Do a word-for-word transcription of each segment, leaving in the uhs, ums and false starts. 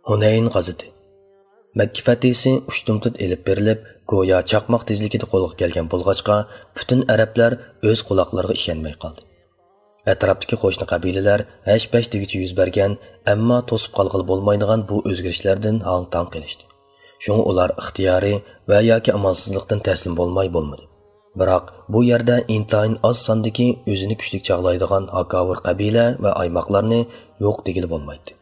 ھۇنەين غازىتى. مەككە فەتھىسى ئۇشتۇمتۇت ئېلىپ بېرىلىپ، گويا چاقماق تېزلىكىدە قولغا كەلگەن بولغاچقا، پۈتۈن ئەرەبلەر ئۆز قۇلاقلىرىغا ئىشەنمەي قالدى. ئەتراپتىكى قوشنا قەبىلىلەر ھەش-پەش دېگۈچە يۈز بەرگەن، ئەمما توسۇپ قالغىلى بولمايدىغان بۇ ئۆزگىرىشلەردىن ھاڭ-تاڭ قېلىشتى. شۇڭا ئۇلار ئىختىيارىي ۋە ياكى ئامالسىزلىقتىن تەسلىم بولماي بولمىدى. بىراق بۇ يەردە ئىنتايىن ئاز ساندىكى ئۆزىنى كۈچلۈك چاغلايدىغان ھاكاۋۇر قەبىلە ۋە ئايماقلارنى يوق دېگىلى بولمايتتى.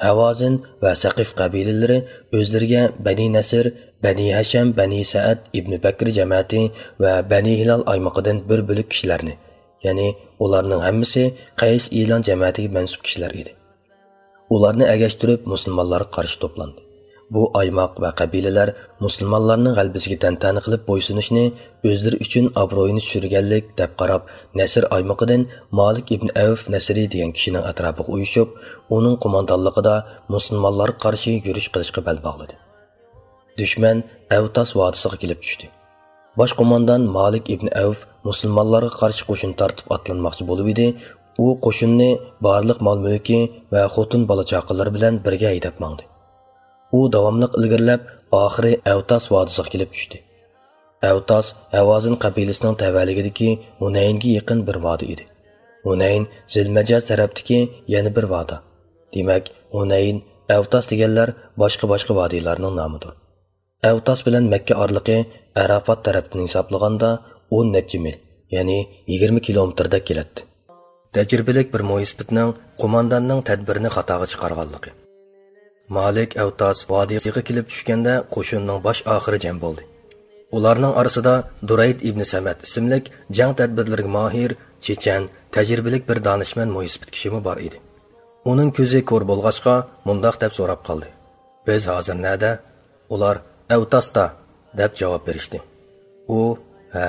ھاۋازىن ۋە سەقىف قەبىلىلىرى ئۆزلىرىگە بەنى نەسر، بەنى ھەشەم، بەنى سەئەد، ئىبنى بەكر جەمەتى ۋە بەنى ھىلال ئايمىقىدىن بىر بۆلەك كىشىلەرنى، يەنى ئۇلارنىڭ ھەممىسى قەيس ئىلان جەمەتىگە مەنسۇپ كىشىلەر ئىدى. ئۇلارنى ئەگەشتۈرۈپ مۇسۇلمانلارغا قارشى توپلاندى. بۇ ئايماق ۋە قەبىلىلەر مۇسۇلمانلارنىڭ غەلىبىسىگە تەنتەنە قىلىپ بويسۇنۇشنى ئۆزلىرى ئۈچۈن ئابرۇيىنى چۈشۈرگەنلىك دەپ قاراپ، نەسر ئايمىقىدىن مالىك ئىبن ئەۋف نەسرى دېگەن كىشىنىڭ ئەتراپىغا ئۇيۇشۇپ، ئۇنىڭ قوماندانلىقىدا مۇسۇلمانلارغا قارشى يۈرۈش قىلىشقا بەل باغلىدى. دۈشمەن ئەۋتاس ۋادىسىغا كېلىپ چۈشتى. باش قوماندان مالىك ئىبن ئەۋف مۇسۇلمانلارغا قارشى قوشۇن تارتىپ ئاتلانماقچى بولۇۋىدى، ئۇ قوشۇننى بارلىق مال-مۈلكى ۋە خوتۇن بالا-چاقىلىرى بىلەن بىرگە ھەيدەپ ماڭدى. ئۇ داۋاملىق ئىلگىرىلەپ، ئاخىرى ئەۋتاس ۋادىسىغا كېلىپ چۈشتى. ئەۋتاس ھاۋازىن قەبىلىسىنىڭ تەۋەلىكىدىكى ھۇنەينگە يېقىن بىر ۋادى ئىدى. ھۇنەين زىلمەجاز تەرەپتىكى يەنە بىر ۋادى. دېمەك، ھۇنەين ئەۋتاس دېگەنلەر باشقا-باشقا ۋادىلارنىڭ نامىدۇر. ئەۋتاس بىلەن مەككە ئارىلىقى ئەرافات تەرەپتىن ھېسابلىغاندا ئون نەچچە مىل، يەنى يىگىرمە كىلومېتىردەك كېلەتتى. تەجرىبىلىك بىر مويسىپىتنىڭ قومانداننىڭ تەدبىرىنى خاتاغا چىقارغانلىقى. مالىك ئەۋتاس ۋادىسىغا كېلىپ چۈشكەندە قوشۇننىڭ باش ئاخىرى جەم بولدى. ئۇلارنىڭ ئارىسىدا دۇرەيد ئىبنى سەمەت ئىسىملىك جەڭ تەدبىرلىرىگە ماھىر، چېچەن، تەجرىبىلىك بىر دانىشمەن مويسىپىت كىشىمۇ بار ئىدى. ئۇنىڭ كۆزى كور بولغاچقا مۇنداق دەپ سوراپ قالدى: «بىز ھازىر نەدە؟» ئۇلار: «ئەۋتاستا» دەپ جاۋاب بېرىشتى. ئۇ: «ھە،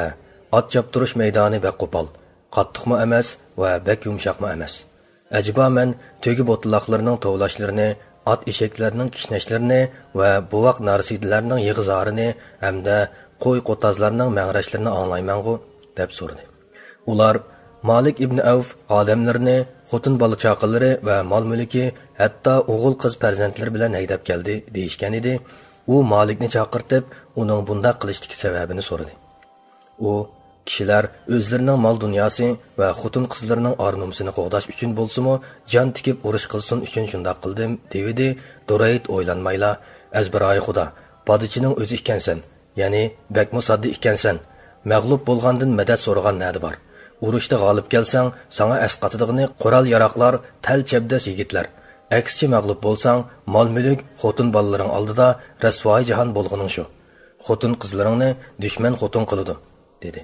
ئات چاپتۇرۇش مەيدانى بەك قوپال، قاتتىقمۇ ئەمەس ۋە بەك يۇمشاقمۇ ئەمەس. ئەجەبا مەن تۆگە بوتىلاقلىرىنىڭ توۋلاشلىرىنى، ئات ئېشەكلەرنىڭ كىشنەشلىرىنى ۋە بوۋاق نارسىدىلەرنىڭ يىغا-زارىنى ھەمدە قوي-قوتازلارنىڭ مەڭرەشلىرىنى ئاڭلايمەنغۇ؟» دەپ سورىدى. ئۇلار: «مالىك ئىبن ئەۋف ئادەملىرىنى، خوتۇن بالا-چاقىلىرى ۋە مال-مۈلكى، ھەتتا ئوغۇل-قىز پەرزەنتلىرى بىلەن ھەيدەپ كەلدى» دېيىشكەن ئىدى. ئۇ مالىكنى چاقىرتىپ، ئۇنىڭ بۇنداق قىلىشتىكى سەۋەبىنى سورىدى. ئۇ: «كىشىلەر ئۆزلىرىنىڭ مال-دۇنياسى ۋە خوتۇن-قىزلىرىنىڭ ئار-نومۇسىنى قوغداش ئۈچۈن بولسىمۇ، جان تىكىپ ئۇرۇش قىلسۇن ئۈچۈن شۇنداق قىلدىم» دېۋىدى. دۇرەيد ئويلانمايلا: «ئەزبىرايى خۇدا، پادىچىنىڭ ئۆزى ئىكەنسەن، يەنى بەكمۇ ساددا ئىكەنسەن. مەغلۇپ بولغاندىن مەدەت سورىغان نەدە بار؟ ئۇرۇشتا غالىپ كەلسەڭ، ساڭا ئەسقاتىدىغىنى قورال-ياراغلار، تەلچەبدەس يىگىتلەر. ئەكسىچە مەغلۇپ بولساڭ، مال-مۈلۈك، خوتۇن-بالىلىرىڭ ئالدىدا رەسۋايى جاھان بولغىنىڭ شۇ. خوتۇن-قىزلىرىڭنى دۈشمەن خوتۇن قىلىدۇ» دېدى.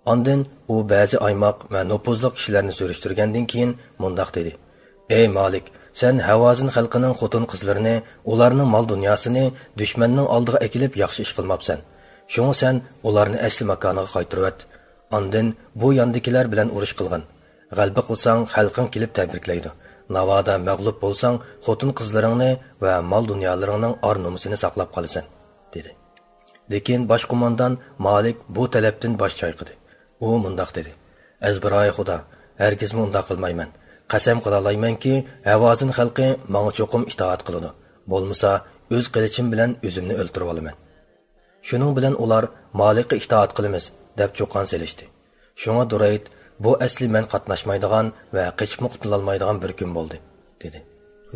ئاندىن ئۇ بەزى ئايماق ۋە نوپۇزلۇق كىشىلەرنى سۈرۈشتۈرگەندىن كېيىن مۇنداق دېدى: «ئەي مالىك، سەن ھاۋازىن خەلقىنىڭ خوتۇن-قىزلىرىنى، ئۇلارنىڭ مال-دۇنياسىنى دۈشمەننىڭ ئالدىغا ئەكېلىپ ياخشى ئىش قىلماپسەن. شۇڭا سەن ئۇلارنى ئەسلى ماكانىغا قايتۇرۇۋەت. ئاندىن بۇ ياندىكىلەر بىلەن ئۇرۇش قىلغىن. غەلىبە قىلساڭ، خەلقىڭ كېلىپ تەبرىكلەيدۇ. ناۋادا مەغلۇپ بولساڭ، خوتۇن-قىزلىرىڭنى ۋە مال-دۇنيالىرىڭنىڭ ئار-نومۇسىنى ساقلاپ قالىسەن» دېدى. لېكىن باش قوماندان مالىك بۇ تەلەپتىن باش چايقىدى. ئۇ مۇنداق دېدى: «ئەزبىرايى خۇدا، ھەرگىزمۇ ئۇنداق قىلمايمەن. قەسەم قىلالايمەنكى، ھاۋازىن خەلقى ماڭا چوقۇم ئىتائەت قىلىدۇ. بولمىسا، ئۆز قىلىچىم بىلەن ئۆزۈمنى ئۆلتۈرۈۋالىمەن.» شۇنىڭ بىلەن ئۇلار «مالىكقا ئىتائەت قىلىمىز» دەپ چۇقان سېلىشتى. شۇڭا دۇرەيد: «بۇ ئەسلى مەن قاتناشمايدىغان ۋە قېچىپمۇ قۇتۇلالمايدىغان بىر كۈن بولدى» دېدى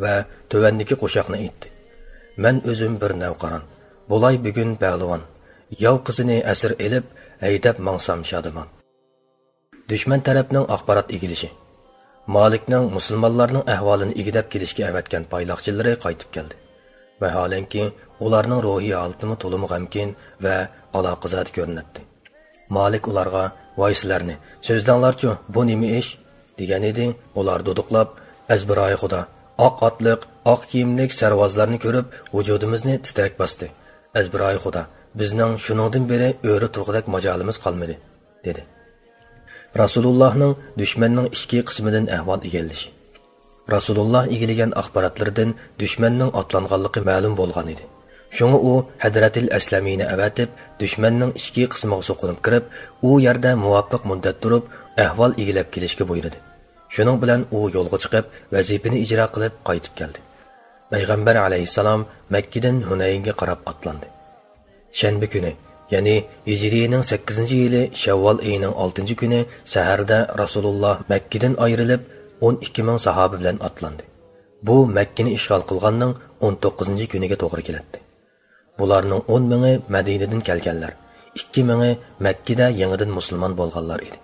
ۋە تۆۋەندىكى قوشاقنى ئېيتتى: «مەن ئۆزۈم بىر نەۋقىران، بولاي بۈگۈن پەھلىۋان، ياۋ قىزىنى ئەسىر ئېلىپ، ھەيدەپ ماڭسام شادىمان.» دۈشمەن تەرەپنىڭ ئاخبارات ئىگىلىشى. مالىكنىڭ مۇسۇلمانلارنىڭ ئەھۋالىنى ئىگىلەپ كېلىشكە ئەۋەتكەن پايلاقچىلىرى قايتىپ كەلدى. ۋەھالەنكى، ئۇلارنىڭ روھىي ھالىتىمۇ تولىمۇ غەمكىن ۋە ئالاقىزادە كۆرۈنەتتى. مالىك ئۇلارغا: «ۋاي سىلەرنى، سۆزلەڭلارچۇ، بۇ نېمە ئىش؟» دېگەن ئىدى. ئۇلار دۇدۇقلاپ: «ئەزبىرايى خۇدا، ئاق ئاتلىق، ئاق كىيىملىك سەرۋازلارنى كۆرۈپ، ۋۇجۇدىمىزنى تىترەك باستى. ئەزبىرايى خۇدا، بىزنىڭ شۇنىڭدىن بېرى ئۆرە تۇرغۇدەك ماجالىمىز قالمىدى» دېدى. رەسۇلۇللاھنىڭ دۈشمەننىڭ ئىچكى قىسمىدىن ئەھۋال ئىگىلىشى. رەسۇلۇللا ئىگىلىگەن ئاخباراتلىرىدىن دۈشمەننىڭ ئاتلانغانلىقى مەلۇم بولغان ئىدى. شۇڭا ئۇ ھەزرەتىل ئەسلەمىنى ئەۋەتىپ، دۈشمەننىڭ ئىچكى قىسمىغا سوقۇنۇپ كىرىپ، ئۇ يەردە مۇۋاپىق مۇددەت تۇرۇپ، ئەھۋال ئىگىلەپ كېلىشكە بۇيرۇدى. شۇنىڭ بىلەن ئۇ يولغا چىقىپ، ۋەزىپىنى ئىجرا قىلىپ قايتىپ كەلدى. پەيغەمبەر ئەلەيھىسسالام مەككىدىن ھۇنەينگە قاراپ ئاتلاندى. شەنبە كۈنى، يەنى ھىجرىينىڭ سەككىزىنچى يىلى شەۋۋال ئېيىنىڭ ئالتىنچى كۈنى سەھەردە رەسۇلۇللا مەككىدىن ئايرىلىپ، ئون ئىككى مىڭ ساھابە بىلەن ئاتلاندى. بۇ مەككىنى ئىشغال قىلغاننىڭ ئون توققۇزىنچى كۈنىگە توغرا كېلەتتى. بۇلارنىڭ ئون مىڭى مەدىنىدىن كەلگەنلەر، ئىككى مىڭى مەككىدە يېڭىدىن مۇسۇلمان بولغانلار ئىدى.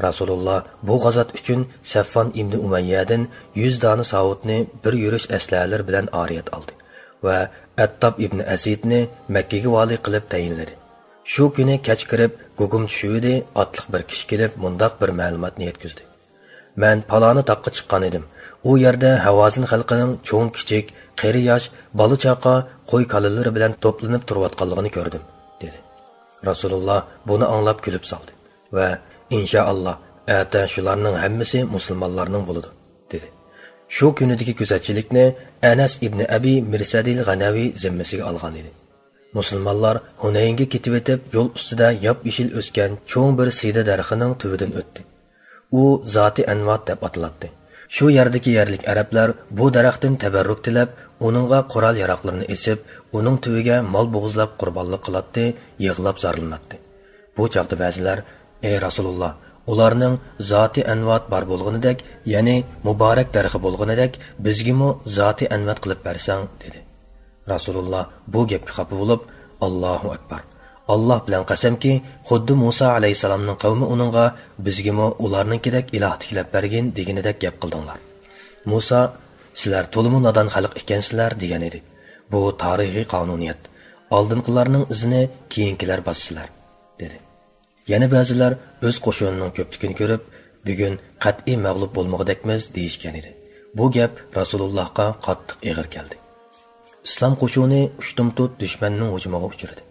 رەسۇلۇللا بۇ غازات ئۈچۈن سەفۋان ئىبنى ئۇمەييەدىن يۈز دانە ساۋۇتنى بىر يۈرۈش ئەسلىھەلىرى بىلەن ئارىيەت ئالدى ۋە ئەتتاب ئىبنى ئەسىدنى مەككىگە ۋالىي قىلىپ تەيىنلىدى. شۇ كۈنى كەچ كىرىپ، گۇگۇم چۈشۈۋىدى، ئاتلىق بىر كىشى كېلىپ، مۇنداق بىر مەلۇماتنى يەتكۈزدى. مەن پالانى تاغقا چىققان ئىدىم. ئۇ يەردە ھاۋازىن خەلقىنىڭ چوڭ-كىچىك، قېرى-ياش، بالا-چاقا، قوي-كالىلىرى بىلەن توپلىنىپ تۇرۇۋاتقانلىقىنى كۆردۈم، دېدى. رەسۇلۇللا بۇنى ئاڭلاپ كۈلۈپ سالدى ۋە، ئىنشائاللا، ئەتە شۇلارنىڭ ھەممىسى مۇسۇلمانلارنىڭ بولىدۇ، دېدى. شۇ كۈنىدىكى كۆزەتچىلىكنى ئەنەس ئىبنى ئەبى مىرسەدىل غەنەۋى زىممىسىگە ئالغان ئىدى. مۇسۇلمانلار ھۇنەينگە كېتىۋېتىپ، يول ئۈستىدە ياپيېشىل ئۆسكەن چوڭ بىر سىيدە دەرىخىنىڭ تۈۋىدىن ئۆتتى. ئۇ زاتى ئەنۋات دەپ ئاتىلاتتى. شۇ يەردىكى يەرلىك ئەرەبلەر بۇ دەرەختىن تەبەررۇك تىلەپ، ئۇنىڭغا قورال-ياراغلىرىنى ئېسىپ، ئۇنىڭ تۈۋىگە مال بوغۇزلاپ قۇربانلىق قىلاتتى، يىغلاپ زارلىناتتى. بۇ چاغدا بەزىلەر، ئەي رەسۇلۇللا، ئۇلارنىڭ زاتى ئەنۋات بار بولغىنىدەك، يەنى مۇبارەك دەرىخى بولغىنىدەك، بىزگىمۇ زاتى ئەنۋات قىلىپ بەرسەڭ، دېدى. رەسۇلۇللا بۇ گەپكە خاپا بولۇپ، ئاللاھۇ ئەكبەر! ئاللا بىلەن قەسەمكى، خۇددى مۇسا ئەلەيھىسسالامنىڭ قەۋمى ئۇنىڭغا، بىزگىمۇ ئۇلارنىڭكىدەك ئىلاھ تىكلەپ بەرگىن، دېگىنىدەك گەپ قىلدىڭلار. مۇسا، سىلەر تولىمۇ نادان خەلق ئىكەنسىلەر، دېگەن ئىدى. بۇ تارىخىي قانۇنىيەت. ئالدىنقىلارنىڭ ئىزىنى كېيىنكىلەر باسسىلەر، دېدى. يەنە بەزىلەر ئۆز قوشۇنىنىڭ كۆپلۈكىنى كۆرۈپ، بۈگۈن قەتئىي مەغلۇپ بولمىغۇدەكمىز، دېيىشكەن ئىدى. بۇ گەپ رەسۇلۇللاھقا قاتتىق ئېغىر كەلدى. ئىسلام قوشۇنى ئۇشتۇمتۇت دۈشمەننىڭ ھۇجۇمىغا ئۇچرىدى.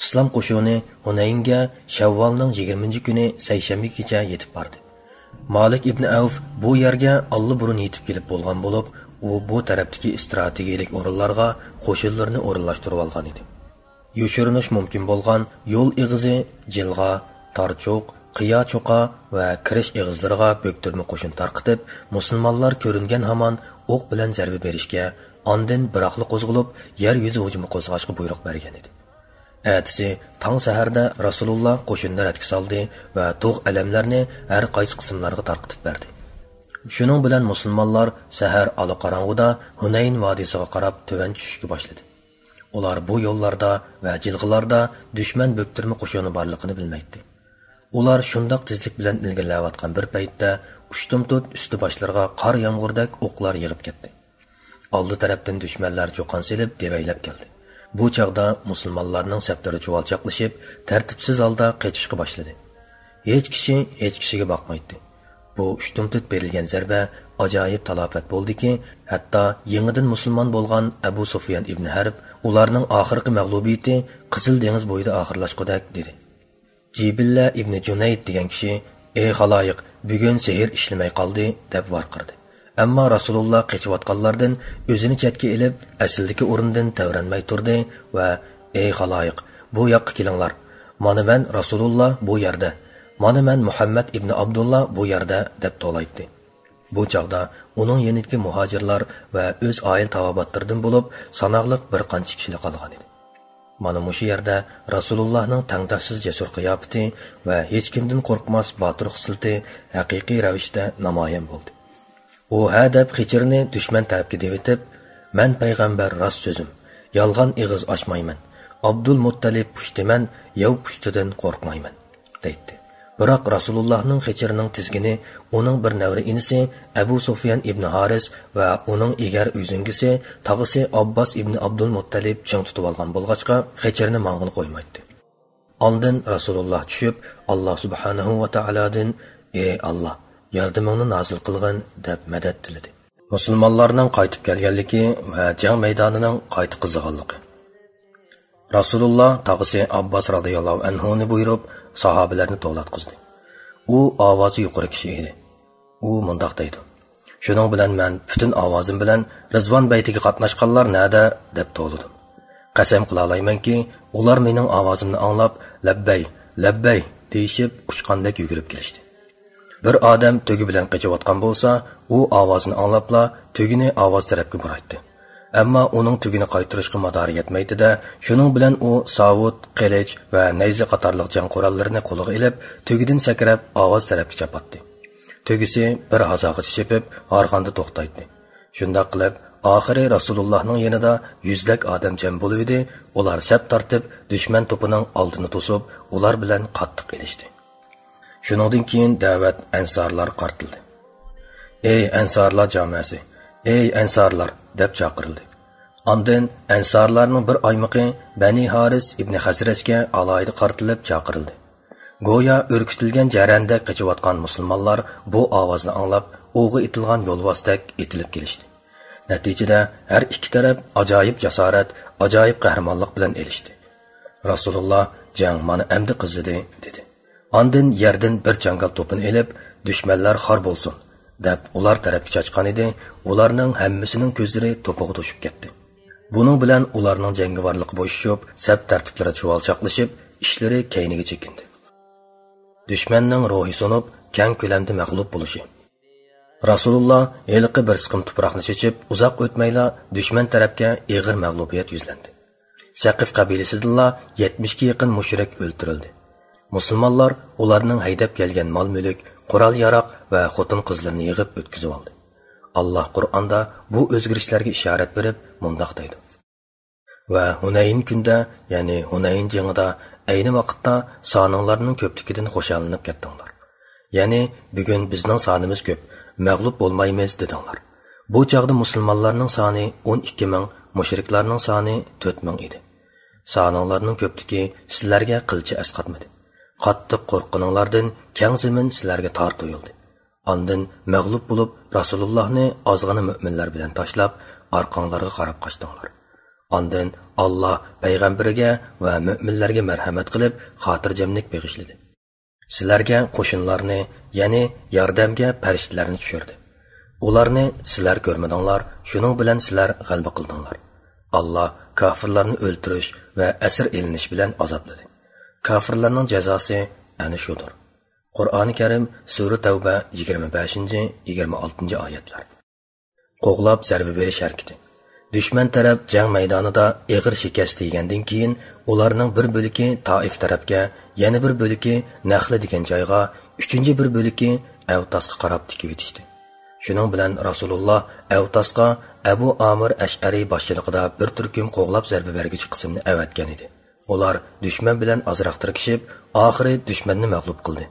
ئىسلام قوشۇنى ھۇنەينگە شەۋۋالنىڭ يىگىرمىنچى كۈنى سەيشەنبىگىچە يېتىپ باردى. مالىك ئىبن ئەۋف بۇ يەرگە ئاللىبۇرۇن يېتىپ كېلىپ بولغان بولۇپ، ئۇ بۇ تەرەپتىكى ئىستراتېگىيىلىك ئورۇنلارغا قوشۇنلىرىنى ئورۇنلاشتۇرۇۋالغان ئىدى. يوشۇرۇنۇش مۇمكىن بولغان يول ئېغىزى، جىلغا، تارچۇق، قىيا چوقا ۋە كىرىش ئېغىزلىرىغا بۆكتۈرمە قوشۇن تارقىتىپ، مۇسۇلمانلار كۆرۈنگەن ھامان ئوق بىلەن زەربە بېرىشكە، ئاندىن بىراقلا قوزغىلىپ، يەر يۈزى ھۇجۇمى قوزغاشقا بۇيرۇق بەرگەن ئىدى. ئەتىسى تاڭ سەھەردە رەسۇلۇللا قوشۇننى رەتكە سالدى ۋە تۇغ ئەلەملەرنى ھەر قايسى قىسىملارغا تارقىتىپ بەردى. شۇنىڭ بىلەن مۇسۇلمانلار سەھەر ئالا قاراڭغۇدا ھۇنەين ۋادىسىغا قاراپ تۆۋەن چۈشۈشكە باشلىدى. ئۇلار بۇ يوللاردا ۋە جىلغىلاردا دۈشمەن بۆكتۈرمە قوشۇنى بارلىقىنى بىلمەيتتى. ئۇلار شۇنداق تېزلىك بىلەن ئىلگىرىلەۋاتقان بىر پەيتتە، ئۇشتۇمتۇت ئۈستى باشلىرىغا قار يامغۇردەك ئوقلار يېغىپ كەتتى. ئالدى تەرەپتىن دۈشمەنلەر چۇقان سېلىپ دېۋەيلەپ كەلدى. بۇ چاغدا مۇسۇلمانلارنىڭ سەپلىرى چۇۋالچاقلىشىپ، تەرتىپسىز ھالدا قېچىشقا باشلىدى. ھېچ كىشى ھېچ كىشىگە باقمايتتى. بۇ ئۈچ تۇمتۇت بېرىلگەن زەربە ئاجايىپ تالاپەت بولدىكى، ھەتتا يېڭىدىن مۇسۇلمان بولغان ئەبۇ سۇفيان ئىبنى ھەرب ئۇلارنىڭ ئاخىرقى مەغلۇبىيىتى قىزىل دېڭىز بويىدا ئاخىرلاشقۇدەك دېدى. جىبىللە ئىبنى جۇنەيد دېگەن كىشى، ئەي خالايىق، بۈگۈن سېھىر ئىشلىمەي قالدى، دەپ ۋارقىرىدى. ئەمما رەسۇلۇللا قېچىۋاتقانلاردىن ئۆزىنى چەتكە ئېلىپ، ئەسلىدىكى ئورنىدىن تەۋرەنمەي تۇردى ۋە، ئەي خالايىق، بۇ ياققا كېلىڭلار، مانا مەن رەسۇلۇللا بۇ يەردە، مانا مەن مۇھەممەد ئىبنى ئابدۇللا بۇ يەردە، دەپ توۋلايتتى. بۇ چاغدا ئۇنىڭ يېنىدىكى مۇھاجىرلار ۋە ئۆز ئائىلە تاۋابىئاتلىرىدىن بولۇپ ساناقلىق بىر قانچە كىشىلا قالغانىدى. مانا مۇشۇ يەردە رەسۇلۇللانىڭ تەڭداشسىز جەسۇر قىياپىتى ۋە ھېچكىمدىن قورقماس باتۇر خىسلىتى ھەقىقىي رەۋىشتە نامايان بولدى. ئۇ ھە دەپ خېچىرنى دۈشمەن تەرەپكە دېۋىتىپ، مەن پەيغەمبەر راست سۆزۈم، يالغان ئېغىز ئاچمايمەن، ئابدۇلمۇتتەلىپ پۇشتىمەن، ياۋ پۇشتىدىن قورقمايمەن، دەيتتى. بىراق رەسۇلۇللانىڭ خېچىرىنىڭ تىزگىنى ئۇنىڭ بىر نەۋرە ئىنىسى ئەبۇ سۇفيان ئىبنى ھارىس ۋە ئۇنىڭ ئېگەر ئۆزۈڭگىسى تاغىسى ئابباس ئىبنى ئابدۇلمۇتتەلىپ چىڭ تۇتۇۋالغان بولغاچقا، خېچىرنى ماڭغىلى قويمايتتى. ئاندىن رەسۇلۇللا چۈشۈپ، ئاللا سۇبھانەھۇ ۋە تائالادىن، ئەي ئاللا، ياردىمىڭنى نازىل قىلغىن، دەپ مەدەت تىلىدى. مۇسۇلمانلارنىڭ قايتىپ كەلگەنلىكى ۋە جەڭ مەيدانىنىڭ قايتا قىزىغانلىقى. رەسۇلۇللا تاغىسى ئابباس رازىياللاھۇ ئەنھۇنى بۇيرۇپ، ساھابىلەرنى توۋلاتقۇزدى. ئۇ ئاۋازى يۇقىرى كىشى ئىدى. ئۇ مۇنداق دەيدۇ: شۇنىڭ بىلەن مەن پۈتۈن ئاۋازىم بىلەن، رىزۋان بەيتىگە قاتناشقانلار نەدە؟ دەپ توۋلىدىم. قەسەم قىلالايمەنكى، ئۇلار مېنىڭ ئاۋازىمنى ئاڭلاپ، لەببەي، لەببەي دېيىشىپ، ئۇچقاندەك يۈگۈرۈپ كېلىشتى. بىر ئادەم تۆگە بىلەن قېچىۋاتقان بولسا، ئۇ ئاۋازنى ئاڭلاپلا تۆگىنى ئاۋاز تەرەپكە بۇرايتتى. ئەمما ئۇنىڭ تۈگىنى قايتۇرۇشقا مادارى يەتمەيتتى-دە، شۇنىڭ بىلەن ئۇ ساۋۇت، قىلىچ ۋە نەيزە قاتارلىق جەڭ قوراللىرىنى قولىغا ئېلىپ، تۈگىدىن سەكرەپ، ئاۋاز تەرەپكە چاپاتتى. تۈگىسى بىر ھازاغىچە چېپىپ، ھارغاندا توختايتتى. شۇنداق قىلىپ، ئاخىرى رەسۇلۇللاھنىڭ يېنىدا يۈزلەپ ئادەم جەم بولۇۋىدى، ئۇلار سەپ تارتىپ، دۈشمەن توپىنىڭ ئالدىنى توسۇپ، ئۇلار بىلەن قاتتىق ئېلىشتى. شۇنىڭدىن كېيىن دەۋەت ئەنسارلارغا قارىتىلدى. «ئەي ئەنسارلار جامەسى! ئەي ئەنسارلار!» دەپ چاقىرىلدى. ئاندىن ئەنسارلارنىڭ بىر ئايمىقى بەنى ھارىس ئىبنى خەزرەجگە ئالاھىدە قارىتىلىپ چاقىرىلدى. گويا ئۈركۈتۈلگەن جەرەندەك قېچىۋاتقان مۇسۇلمانلار بۇ ئاۋازنى ئاڭلاپ، ئوۋغا ئېتىلغان يولۋاستەك ئېتىلىپ كېلىشتى. نەتىجىدە ھەر ئىككى تەرەپ ئاجايىپ جاسارەت، ئاجايىپ قەھرىمانلىق بىلەن ئېلىشتى. رەسۇلۇللا: «جەڭ مانا ئەمدى قىزىدى» دېدى. ئاندىن يەردىن بىر چاڭگال توپىنى ئېلىپ، «دۈشمەنلەر خار بولسۇن» دەپ ئۇلار تەرەپكە چاچقانىدى، ئۇلارنىڭ ھەممىسىنىڭ كۆزلىرى توپىغا توشۇپ كەتتى. بۇنىڭ بىلەن ئۇلارنىڭ جەڭگىۋارلىقى بوشىشىپ، سەپ تەرتىپلىرى چۇۋالچاقلىشىپ، ئىشلىرى كەينىگە چېكىندى. دۈشمەننىڭ روھى سۇنۇپ، كەڭ كۆلەمدە مەغلۇپ بولۇشى. رەسۇلۇللا ھېلىقى بىر سىقىم تۇپراقنى چېچىپ، ئۇزاق ئۆتمەيلا دۈشمەن تەرەپكە ئېغىر مەغلۇبىيەت يۈزلەندى. سەقىف قەبىلىسىدىنلا يەتمىشكە يېقىن مۇشرىك ئۆلتۈرۈلدى. مۇسۇلمانلار ئۇلارنىڭ ھەيدەپ كەلگەن مال-مۈلۈك، قورال-ياراغ ۋە خوتۇن-قىزلىرىنى يىغىپ ئۆتكۈزۈۋالدى. ئاللا قۇرئاندا بۇ ئۆزگىرىشلەرگە ئىشارەت بېرىپ مۇنداق دەيدۇ: «ۋە ھۇنەين كۈندە، يەنى ھۇنەين جېڭىدا ئەينى ۋاقىتتا سانىڭلارنىڭ كۆپلۈكىدىن خۇشاللىنىپ كەتتىڭلار. يەنى بۈگۈن بىزنىڭ سانىمىز كۆپ، مەغلۇپ بولمايمىز دېدىڭلار. بۇ چاغدا مۇسۇلمانلارنىڭ سانى ئون ئىككى مىڭ، مۇشرىكلارنىڭ سانى تۆت مىڭ ئىدى. سانىڭلارنىڭ كۆپلۈكى سىلەرگە قىلچە ئەسقاتمىدى. قاتتىق قورققىنىڭلاردىن كەڭ زېمىن سىلەرگە تار تۇيۇلدى. ئاندىن مەغلۇپ بولۇپ، رەسۇلۇللاھنى ئازغىنا مۆمىنلەر بىلەن تاشلاپ، ئارقاڭلارغا قاراپ قاچتىڭلار. ئاندىن ئاللا پەيغەمبىرىگە ۋە مۆمىنلەرگە مەرھەمەت قىلىپ، خاتىرجەملىك بېغىشلىدى. سىلەرگە قوشۇنلارنى، يەنى ياردەمگە پەرىشتىلەرنى چۈشۈردى. ئۇلارنى سىلەر كۆرمىدىڭلار، شۇنىڭ بىلەن سىلەر غەلىبە قىلدىڭلار. ئاللا كاپىرلارنى ئۆلتۈرۈش ۋە ئەسىر ئېلىنىش بىلەن ئازابلىدى. كاپىرلارنىڭ جازاسى ئەنە شۇدۇر.» قۇرئانى كەرىم، سۈرە تەۋبە، يىگىرمە بەشىنچى، يىگىرمە ئالتىنچى ئايەتلەر. قوغلاپ زەربە بېرىش ھەرىكىتى. دۈشمەن تەرەپ جەڭ مەيدانىدا ئېغىر شىكەست يېگەندىن كېيىن، ئۇلارنىڭ بىر بۆلىكى تائىف تەرەپكە، يەنە بىر بۆلىكى نەخلە دېگەن جايغا، ئۈچىنچى بىر بۆلىكى ئەۋتاسقا قاراپ تىكىۋېتىشتى. شۇنىڭ بىلەن رەسۇلۇللا ئەۋتاسقا ئەبۇ ئامىر ئەشئەرى باشچىلىقىدا بىر تۈركۈم قوغلاپ زەربە بەرگۈچى قىسىمنى ئەۋەتكەن ئىدى. ئۇلار دۈشمەن بىلەن ئازراق تىركىشىپ، ئاخىرى دۈشمەننى مەغلۇپ قىلدى.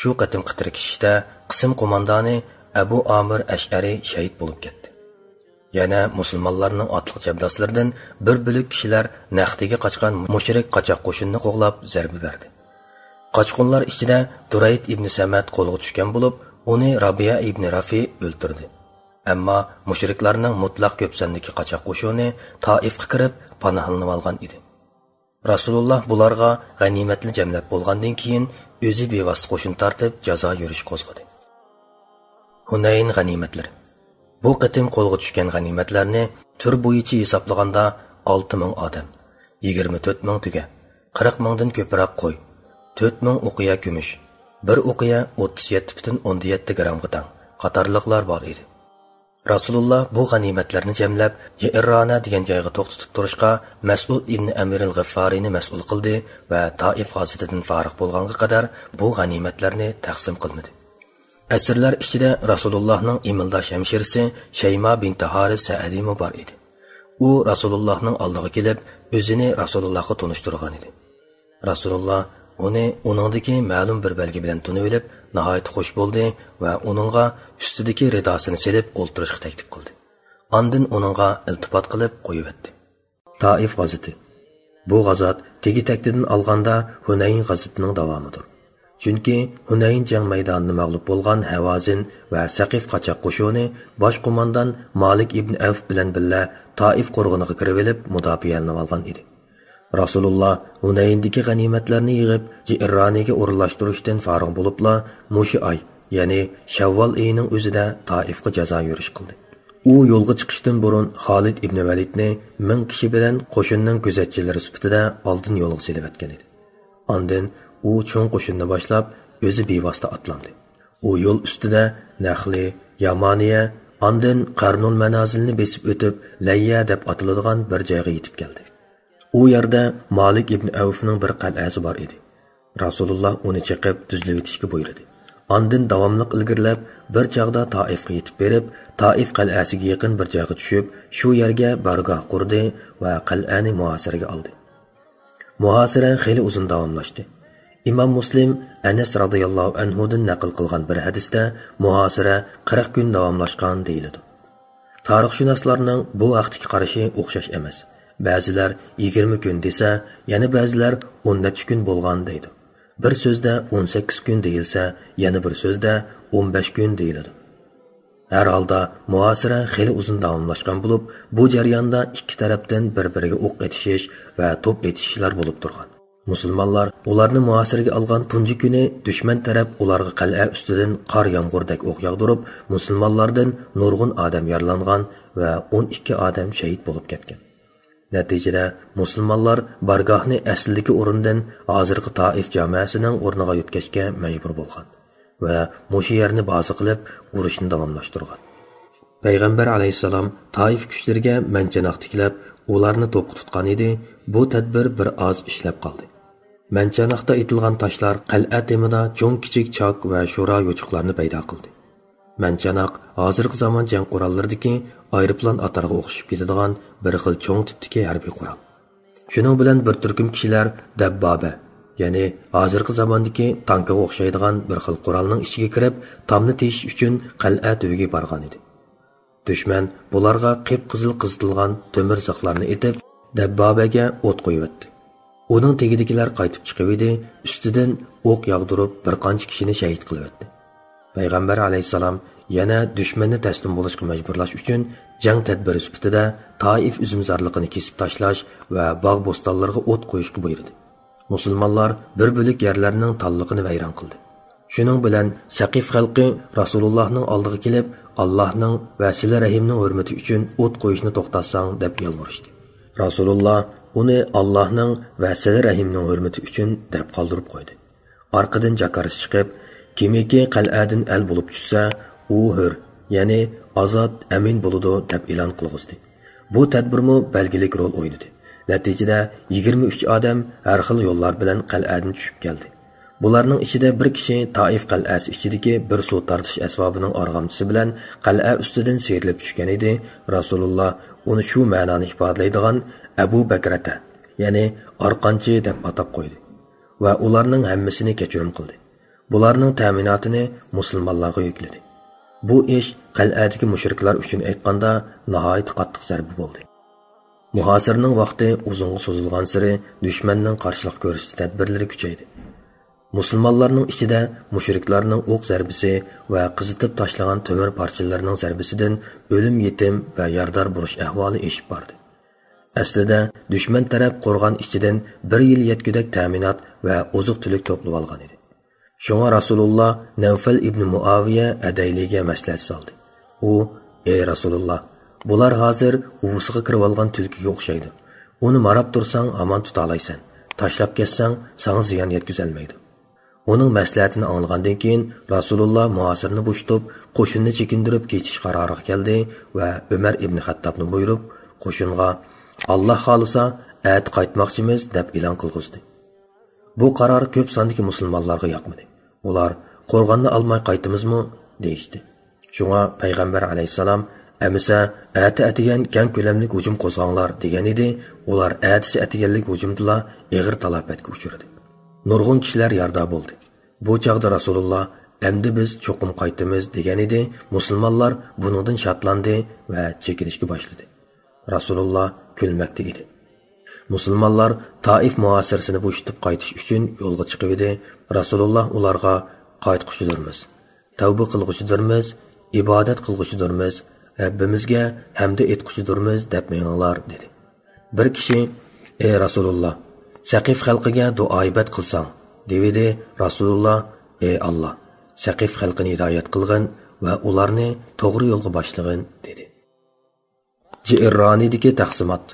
شۇ قېتىمقى تىركىشىشتە قىسىم قوماندانى ئەبۇ ئامىر ئەشئەرى شەھىت بولۇپ كەتتى. يەنە مۇسۇلمانلارنىڭ ئاتلىق چەبداسلىرىدىن بىر بۆلەك كىشىلەر نەختىگە قاچقان مۇشرىك قاچاق قوشۇننى قوغلاپ زەربە بەردى. قاچقۇنلار ئىچىدە دۇرەيد ئىبنى سەمەت قولغا چۈشكەن بولۇپ، ئۇنى رابىيە ئىبنى رافى ئۆلتۈردى. ئەمما مۇشرىكلارنىڭ مۇتلەق كۆپ ساندىكى قاچاق قوشۇنى تائىفقا كىرىپ پاناھلىنىۋالغان ئىدى. رەسۇلۇللا بۇلارغا غەنىيمەتنى جەملەپ بولغاندىن كېيىن، ئۆزى بىۋاسىتە قوشۇن تارتىپ جازا يۈرۈشى قوزغىدى. ھۇنەين غەنىيمەتلىرى. بۇ قېتىم قولغا چۈشكەن غەنىيمەتلەرنى تۈر بويىچە ھېسابلىغاندا، ئالتە مىڭ ئادەم، يىگىرمە تۆت مىڭ تۆگە، قىرىق مىڭدىن كۆپرەك قوي، تۆت مىڭ ئوقىيە كۈمۈش، بىر ئوقىيە ئوتتۇز يەتتە پۈتۈن ئوندىن يەتتە گرامغا تەڭ قاتارلىقلار بار ئىدى. رەسۇلۇللا بۇ غەنىيمەتلەرنى جەملەپ، جىئىررانە دېگەن جايغا توختىتىپ تۇرۇشقا، مەسئۇد ئىبنى ئەمىرىل غىففارىنى مەسئۇل قىلدى ۋە تائىف غازىتىدىن فارىغ بولغانغا قەدەر بۇ غەنىيمەتلەرنى تەقسىم قىلمىدى. ئەسىرلەر ئىچىدە رەسۇلۇللانىڭ ئىمىلداش ھەمشىرىسى شەيما بىنتى ھارىس سەئدىمۇ بار ئىدى. ئۇ رەسۇلۇللانىڭ ئالدىغا كېلىپ، ئۆزىنى رەسۇلۇللاغا تونۇشتۇرغان ئىدى. رەسۇلۇللا ئۇنى ئۇنىڭدىكى مەلۇم بىر بەلگە بىلەن تونۇۋېلىپ، ناھايىتى خۇش بولدى ۋە ئۇنىڭغا ئۈستىدىكى رىداسىنى سېلىپ ئولتۇرۇشقا تەكلىپ قىلدى. ئاندىن ئۇنىڭغا ئىلتىپات قىلىپ قويۇۋەتتى. تائىف غازىتى. بۇ غازات تېگى-تەكتىدىن ئالغاندا ھۇنەين غازىتىنىڭ داۋامىدۇر. چۈنكى ھۇنەين جەڭ مەيدانىدا مەغلۇپ بولغان ھاۋازىن ۋە سەقىف قاچاق قوشۇنى باش قوماندان مالىك ئىبن ئەۋف بىلەن بىللە تائىف قورغىنىغا كىرىۋېلىپ مۇداپىئەلىنىۋالغان ئىدى. رەسۇلۇللا ھۇنەيندىكى غەنىيمەتلەرنى يىغىپ، جىئررانىگە ئورۇنلاشتۇرۇشتىن فارىغ بولۇپلا، مۇشۇ ئاي، يەنى شەۋۋال ئېيىنىڭ ئۆزىدە تائىفقا جازا يۈرۈش قىلدى. ئۇ يولغا چىقىشتىن بۇرۇن خالىد ئىبنى ۋەلىدنى مىڭ كىشى بىلەن قوشۇننىڭ كۆزەتچىلىرى سۈپىتىدە ئالدىن يولغا سېلىۋەتكەن ئىدى. ئاندىن ئۇ چوڭ قوشۇننى باشلاپ، ئۆزى بىۋاسىتە ئاتلاندى. ئۇ يول ئۈستىدە نەخلى، يامانىيە، ئاندىن قەرنۇل مەنازىلنى بېسىپ ئۆتۈپ، لەييە دەپ ئاتىلىدىغان بىر جايغا يېتىپ كەلدى. ئۇ يەردە مالىك ئىبن ئەۋفنىڭ بىر قەلئەسى بار ئىدى. رەسۇلۇللا ئۇنى چېقىپ دۈزلىۋېتىشكە بۇيرۇدى. ئاندىن داۋاملىق ئىلگىرىلەپ، بىر چاغدا تائىفقا يېتىپ بېرىپ، تائىف قەلئەسىگە يېقىن بىر جايغا چۈشۈپ، شۇ يەرگە بارگاھ قۇردى ۋە قەلئەنى مۇھاسىرىگە ئالدى. مۇھاسىرە خېلى ئۇزۇن داۋاملاشتى. ئىمام مۇسلىم ئەنەس رازىياللاھۇ ئەنھۇدىن نەقىل قىلغان بىر ھەدىستە مۇھاسىرە قىرىق كۈن داۋاملاشقان دېيىلىدۇ. تارىخشۇناسلارنىڭ بۇ ھەقتىكى قارىشى ئوخشاش ئەمەس. بەزىلەر يىگىرمە كۈن دېسە، يەنە بەزىلەر ئون نەچچە كۈن بولغان دەيدۇ. بىر سۆزدە ئون سەككىز كۈن دېيىلسە، يەنە بىر سۆزدە ئون بەش كۈن دېيىلىدۇ. ھەر ھالدا مۇھاسىرە خېلى ئۇزۇن داۋاملاشقان بولۇپ، بۇ جەرياندا ئىككى تەرەپتىن بىر-بىرىگە ئوق ئېتىشىش ۋە توپ ئېتىشىشلار بولۇپ تۇرغان. مۇسۇلمانلار ئۇلارنى مۇھاسىرىگە ئالغان تۇنجى كۈنى دۈشمەن تەرەپ ئۇلارغا قەلئە ئۈستىدىن قار يامغۇردەك ئوق ياغدۇرۇپ، مۇسۇلمانلاردىن نۇرغۇن ئادەم يارىلانغان ۋە ئون ئىككى ئادەم شەھىت بولۇپ كەتكەن. نەتىجىدە، مۇسۇلمانلار بارگاھنى ئەسلىدىكى ئورۇندىن ھازىرقى تائىف جامەسىنىڭ ئورنىغا يۆتكەشكە مەجبۇر بولغان ۋە مۇشۇ يەرنى بازا قىلىپ، ئۇرۇشنى داۋاملاشتۇرغان. پەيغەمبەر ئەلەيھىسسالام تائىف كۈچلىرىگە مەنچەنەق تىكلەپ، ئۇلارنى توپقا تۇتقان ئىدى، بۇ تەدبىر بىر ئاز ئىشلەپ قالدى. مەنچەنەقتە ئېتىلغان تاشلار قەلئە تېمىدا چوڭ-كىچىك چاك ۋە شورا يوچۇقلارنى پەيدا قىلدى. مەنچەنەق ھازىرقى زامان جەڭ قوراللىرىدىكى ئايروپىلان ئاتارغا ئوخشىشىپ كېتىدىغان بىر خىل چوڭ تىپتىكى ھەربىي قورال. شۇنىڭ بىلەن بىر تۈركۈم كىشىلەر دەببابە، يەنى ھازىرقى زاماندىكى تانكىغا ئوخشايدىغان بىر خىل قورالنىڭ ئىچىگە كىرىپ، تامنى تېشىش ئۈچۈن قەلئە تۈۋىگە بارغان ئىدى. دۈشمەن بۇلارغا قىپقىزىل قىزىتىلغان تۆمۈر زىخلارنى ئېتىپ، دەببابەگە ئوت قويۇۋەتتى. ئۇنىڭ تېگىدىكىلەر قايتىپ چىقىۋىدى، ئۈستىدىن ئوق ياغدۇرۇپ، بىر قانچە كىشىنى شەھىت قىلىۋەتتى. پەيغەمبەر ئەلەيھىسسالام يەنە دۈشمەننى تەسلىم بولۇشقا مەجبۇرلاش ئۈچۈن، جەڭ تەدبىرى سۈپىتىدە تائىف ئۈزۈمزارلىقىنى كېسىپ تاشلاش ۋە باغ-بوستانلىرىغا ئوت قويۇشقا بۇيرۇدى. مۇسۇلمانلار بىر بۆلەك يەرلەرنىڭ تاللىقىنى ۋەيران قىلدى. شۇنىڭ بىلەن سەقىف خەلقى رەسۇلۇللاھنىڭ ئالدىغا كېلىپ، «ئاللاھنىڭ ۋە سىلە رەھىمنىڭ ھۆرمىتى ئۈچۈن ئوت قويۇشنى توختاتساڭ» دەپ يالۋۇرۇشتى. رەسۇلۇللا ئۇنى «ئاللاھنىڭ ۋە سىلە رەھىمنىڭ ھۆرمىتى ئۈچۈن» دەپ قالدۇرۇپ قويدى. ئارقىدىن جاكارىسى چىقىپ، «كىمكى قەلئەدىن ئەل بولۇپ چۈشسە، ئۇ ھۆر، يەنى ئازاد، ئەمىن بولىدۇ» دەپ ئېلان قىلغۇزدى. بۇ تەدبىرمۇ بەلگىلىك رول ئوينىدى. نەتىجىدە، يىگىرمە ئۈچ ئادەم ھەر خىل يوللار بىلەن قەلئەدىن چۈشۈپ كەلدى. بۇلارنىڭ ئىچىدە بىر كىشى تائىف قەلئەسى ئىچىدىكى بىر سۇ تارتىش ئەسۋابىنىڭ ئارغامچىسى بىلەن قەلئە ئۈستىدىن سىيرىلىپ چۈشكەن ئىدى، رەسۇلۇللا ئۇنى شۇ مەنانى ئىپادىلەيدىغان ئەبۇ بەكرەتە، يەنى ئارقانچى دەپ ئاتاپ قويدى ۋە ئۇلارنىڭ ھەممىسىنى كەچۈرۈم قىلدى. بۇلارنىڭ تەمىناتىنى مۇسۇلمانلارغا يۈكلىدى. بۇ ئىش قەلئەدىكى مۇشرىكلار ئۈچۈن ئېيتقاندا ناھايىتى قاتتىق زەربە بولدى. مۇھاسىرىنىڭ ۋاقتى ئۇزۇنغا سوزۇلغانسېرى دۈشمەننىڭ قارشىلىق كۆرسىتىش تەدبىرلىرى كۈچەيدى. مۇسۇلمانلارنىڭ ئىچىدە مۇشرىكلارنىڭ ئوق زەربىسى ۋە قىزىتىپ تاشلىغان تۆمۈر پارچىلىرىنىڭ زەربىسىدىن ئۆلۈم-يېتىم ۋە يارىدار بولۇش ئەھۋالى ئېشىپ باردى. ئەسلىدە دۈشمەن تەرەپ قورغان ئىچىدىن بىر يىل يەتكۈدەك تەمىنات ۋە ئوزۇق-تۈلۈك توپلىۋالغان ئىدى. شۇڭا رەسۇلۇللا نەۋفەل ئىبنى مۇئاۋىيە ئەدەيلىگە مەسلىھەت سالدى. ئۇ، «ئەي رەسۇلۇللا، بۇلار ھازىر ئۇۋىسىغا كىرىۋالغان تۈلكىگە ئوخشايدۇ. ئۇنى ماراپ تۇرساڭ ئامان تۇتالايسەن، تاشلاپ كەتسەڭ ساڭا زىيان يەتكۈزەلمەيدۇ.» ئۇنىڭ مەسلىھەتىنى ئاڭلىغاندىن كېيىن، رەسۇلۇللا مۇھاسىرنى بوشىتىپ، قوشۇننى چېكىندۈرۈپ كېتىش قارارىغا كەلدى ۋە ئۆمەر ئىبنى خەتتابنى بۇيرۇپ، قوشۇنغا، «ئاللا خالىسا، ئەتە قايتماقچىمىز» دەپ ئېلان قىلغۇزدى. بۇ قارار كۆپ ساندىكى مۇسۇلمانلارغا ياقمىدى. ئۇلار، «قورغاننى ئالماي قايتىمىزمۇ؟» دېيىشتى. شۇڭا پەيغەمبەر ئەلەيھىسسالام، «ئەمىسە، ئەتە ئەتىگەن كەڭ كۆلەملىك ھۇجۇم قوزغاڭلار» دېگەن ئىدى، ئۇلار ئەتىسى ئەتىگەنلىك ھۇجۇمدىلا ئېغىر تالاپەتكە ئۇچرىدى. نۇرغۇن كىشىلەر يارىدار بولدى. بۇ چاغدا رەسۇلۇللا، «ئەمدى بىز چوقۇم قايتىمىز» دېگەن ئىدى، مۇسۇلمانلار بۇنىڭدىن شادلاندى ۋە چېكىنىشكە باشلىدى. رەسۇلۇللا كۈلمەكتە ئىدى. مۇسۇلمانلار تائىف مۇھاسىرىسىنى بوشىتىپ قايتىش ئۈچۈن يولغا چىقىۋىدى. رەسۇلۇللا ئۇلارغا، «قايتقۇچىدۇرمىز، تەۋبە قىلغۇچىدۇرمىز، ئىبادەت قىلغۇچىدۇرمىز، رەببىمىزگە ھەمدە ئېيتقۇچىدۇرمىز دەپ مېڭىڭلار» دېدى. بىر كىشى، «ئەي رەسۇلۇللا، سەقىف خەلقىگە دۇئا-ئىبەت قىلساڭ» دېۋىدى. رەسۇلۇللا، «ئەي ئاللا، سەقىف خەلقىنى ھىدايەت قىلغىن ۋە ئۇلارنى توغرا يولغا باشلىغىن» دېدى. جىئرانىدىكى تەقسىمات.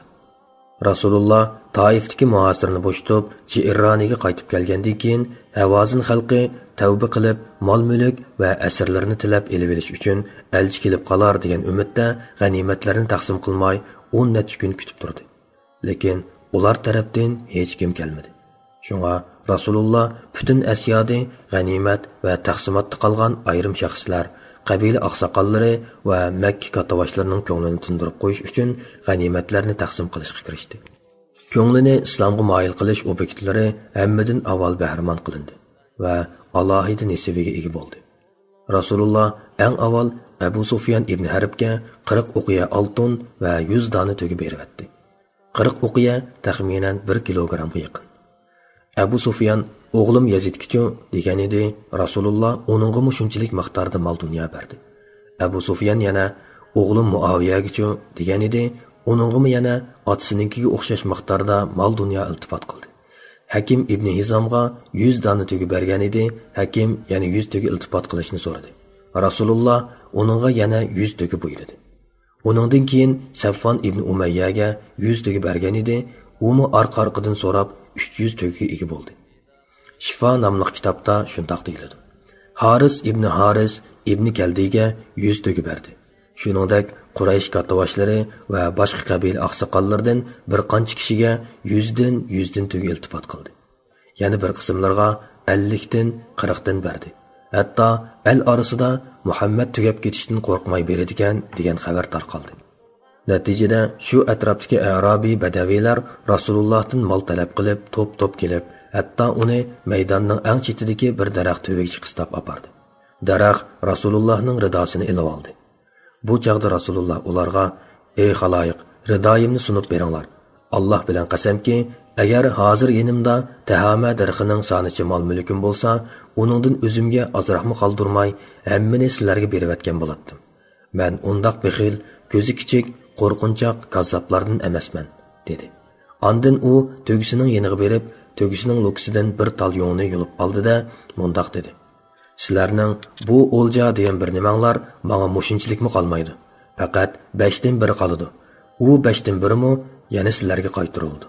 رەسۇلۇللا تائىفتىكى مۇھاسىرىنى بوشىتىپ، جىئىررانىگە قايتىپ كەلگەندىن كېيىن، ھەۋازىن خەلقى تەۋبە قىلىپ، مال-مۈلۈك ۋە ئەسىرلىرىنى تىلەپ ئېلىۋېلىش ئۈچۈن ئەلچى كېلىپ قالار دېگەن ئۈمىدتە غەنىيمەتلەرنى تەقسىم قىلماي، ئون نەچچە كۈن كۈتۈپ تۇردى. لېكىن ئۇلار تەرەپتىن ھېچكىم كەلمىدى. شۇڭا رەسۇلۇللا پۈتۈن ئەسيادى، غەنىيمەت ۋە تەقسىماتتا قالغان ئايرىم شەخسلەر، قەبىلە ئاقساقاللىرى ۋە مەككە كاتتىباشلىرىنىڭ كۆڭلىنى تىندۇرۇپ قويۇش ئۈچۈن غەنىيمەتلەرنى تەقسىم قىلىشقا كىرىشتى. كۆڭلىنى ئىسلامغا مايىل قىلىش ئوبيېكتلىرى ھەممىدىن ئاۋۋال بەھرىمەن قىلىندى ۋە ئالاھىدە نېسىۋىگە ئىگە بولدى. رەسۇلۇللا ئەڭ ئاۋۋال ئەبۇ سۇفيان ئىبن ھەربكە قىرىق ئوقىيە ئالتۇن ۋە يۈز دانە تۆگە بېرىۋەتتى. قىرىق ئوقىيە تەخمىنەن بىر كىلوگرامغا يېقىن. ئەبۇ سۇفيان، «ئوغلۇم يەزىدكىچۇ؟» دېگەنىدى. رەسۇلۇللا ئۇنىڭغىمۇ شۇنچىلىك مىقداردا مال-دۇنيا بەردى. ئەبۇ سۇفيان يەنە، «ئوغلۇم مۇئاۋىيەگىچۇ؟» دېگەنىدى. ئۇنىڭغىمۇ يەنە ئاتىسىنىڭكىگە ئوخشاش مىقداردا مال-دۇنيا ئىلتىپات قىلدى. ھەكىم ئىبنى ھىزامغا يۈز دانە تۆگە بەرگەنىدى. ھەكىم يەنە يۈز تۆگە ئىلتىپات قىلىشنى سورىدى. رەسۇلۇللا ئۇنىڭغا يەنە يۈز تۆگە بۇيرۇدى. ئۇنىڭدىن كېيىن سەفۋان ئىبنى ئۇمەييەگە يۈز تۆگە بەرگەنىدى. ئۇمۇ ئارقا-ئارقىدىن سوراپ، ئۈچ يۈز تۆگىگە ئىگە بولدى. شىفا ناملىق كىتابتا شۇنداق دېيىلىدۇ: «ھارىس ئىبنى ھارىس ئىبنى كەلدىگە يۈز تۆگە بەردى. شۇنىڭدەك قۇرەيش كاتتىباشلىرى ۋە باشقا قەبىلە ئاقساقاللىرىدىن بىر قانچە كىشىگە يۈزدىن، يۈزدىن تۆگە ئىلتىپات قىلدى. يەنە بىر قىسىملىرىغا ئەللىكتىن، قىرىقتىن بەردى. ھەتتا ئەل ئارىسىدا مۇھەممەد تۈگەپ كېتىشتىن قورقماي بېرىدىكەن» دېگەن خەۋەر تارقالدى. نەتىجىدە شۇ ئەتراپتىكى ئەرابىي بەدەۋىيلەر رەسۇلۇللادىن مال تەلەپ قىلىپ، توپ-توپ كېلىپ، ھەتتا ئۇنى مەيداننىڭ ئەڭ چېتىدىكى بىر دەرەخ تۈۋىگىچە قىستاپ ئاپاردى. دەرەخ رەسۇلۇللانىڭ رىداسىنى ئېلىۋالدى. بۇ چاغدا رەسۇلۇللا ئۇلارغا، «ئەي خالايىق، رىدايىمنى سۇنۇپ بېرىڭلار. ئاللا بىلەن قەسەمكى، ئەگەر ھازىر يېنىمدا تەھامە دەرىخىنىڭ سانىچە مال-مۈلكۈم بولسا، ئۇنىڭدىن ئۆزۈمگە ئازراقمۇ قالدۇرماي، ھەممىنى سىلەرگە بېرىۋەتكەن بولاتتىم. مەن ئۇنداق بېخىل، كۆزى كىچىك، قورقۇنچاق كاززاپلاردىن ئەمەسمەن» دېدى. ئاندىن ئۇ تۆگىسىنىڭ يېنىغا بېرىپ، تۆگىسىنىڭ لوكىسىدىن بىر تال يۇڭنى يۇلۇپ ئالدى-دە، مۇنداق دېدى: «سىلەرنىڭ بۇ ئولجا دېگەن بىر نېمەڭلار ماڭا مۇشۇنچىلىكمۇ قالمايدۇ. پەقەت بەشتىن بىرى قالىدۇ. ئۇ بەشتىن بىرىمۇ يەنە سىلەرگە قايتۇرۇلىدۇ.»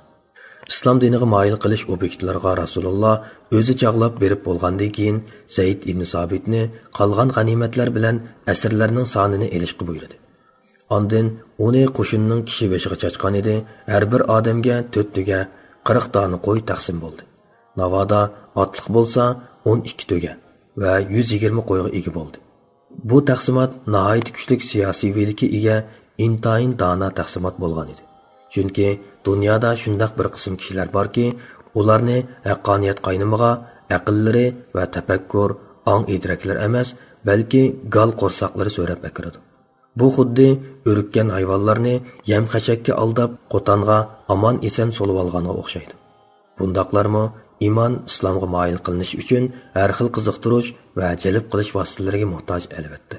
ئىسلام دىنىغا مايىل قىلىش ئوبيېكتلىرىغا رەسۇلۇللا ئۆزى چاغلاپ بېرىپ بولغاندىن كېيىن، زەيد ئىبنى سابىتنى قالغان غەنىيمەتلەر بىلەن ئەسىرلەرنىڭ سانىنى ئېلىشقا بۇيرۇدى. ئاندىن ئۇنى قوشۇننىڭ كىشى بېشىغا چاچقانىدى. ھەر بىر ئادەمگە تۆت تۆگە، قىرىق دانە قوي تەقسىم بولدى. ناۋادا ئاتلىق بولسا، ئون ئىككى تۆگە ۋە يۈز يىگىرمە قويغا ئىگە بولدى. بۇ تەقسىمات ناھايىتى كۈچلۈك سىياسىيۋىلىككە ئىگە، ئىنتايىن دانا تەقسىمات بولغان ئىدى. چۈنكى دۇنيادا شۇنداق بىر قىسىم كىشىلەر باركى، ئۇلارنى ھەققانىيەت قاينىمىغا ئەقىللىرى ۋە تەپەككۇر، ئاڭ-ئىدراكلىرى ئەمەس، بەلكى گال قورساقلىرى سۆرەپ ئەكىرىدۇ. بۇ خۇددى ئۈرككەن ھايۋانلارنى يەم-خەشەككە ئالداپ، قوتانغا ئامان-ئېسەن سولىۋالغانغا ئوخشايدۇ. بۇنداقلارمۇ ئىمان، ئىسلامغا مايىل قىلىنىش ئۈچۈن ھەر خىل قىزىقتۇرۇش ۋە جەلپ قىلىش ۋاسىتىلىرىگە موھتاج، ئەلۋەتتە.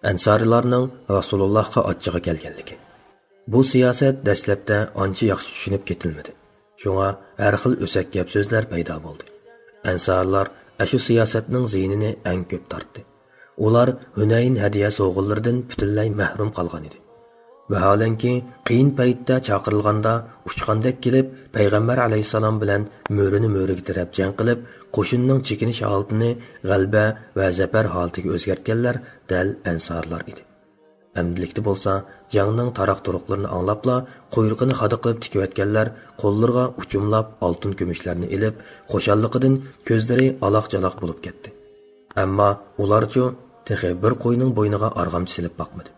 ئەنسارىيلارنىڭ رەسۇلۇللاھقا ئاچچىقى كەلگەنلىكى. بۇ سىياسەت دەسلەپتە ئانچە ياخشى چۈشىنىپ كېتىلمىدى. شۇڭا ھەر خىل ئۆسەك گەپ-سۆزلەر پەيدا بولدى. ئەنسارلار ئاشۇ سىياسەتنىڭ زىيىنىنى ئەڭ كۆپ تارتتى. ئۇلار ھۈنەيىن ھەدىيە سوۋغىلىرىدىن پۈتۈنلەي مەھرۇم قالغانىدى. ۋەھالەنكى، قىيىن پەيتتە چاقىرىلغاندا ئۇچقاندەك كېلىپ، پەيغەمبەر ئەلەيھىسسالام بىلەن مۈرىنى مۈرىگە تىرەپ جەڭ قىلىپ، قوشۇننىڭ چېكىنىش ھالىتىنى غەلىبە ۋە زەپەر ھالىتىگە ئۆزگەرتكەنلەر دەل ئەنسارلار ئىدى. ئەمدىلىكتە بولسا جەڭنىڭ تاراق-تۇرۇقلىرىنى ئاڭلاپلا، قۇيرۇقىنى خادا قىلىپ تىكىۋەتكەنلەر قوللىرىغا ئۇچۇملاپ ئالتۇن-كۈمۈشلەرنى ئېلىپ، خۇشاللىقىدىن كۆزلىرى ئالاق-چالاق بولۇپ كەتتى. ئەمما ئۇلارچۇ تېخى بىر قوينىڭ بوينىغا ئارغامچا سېلىپ باقمىدى.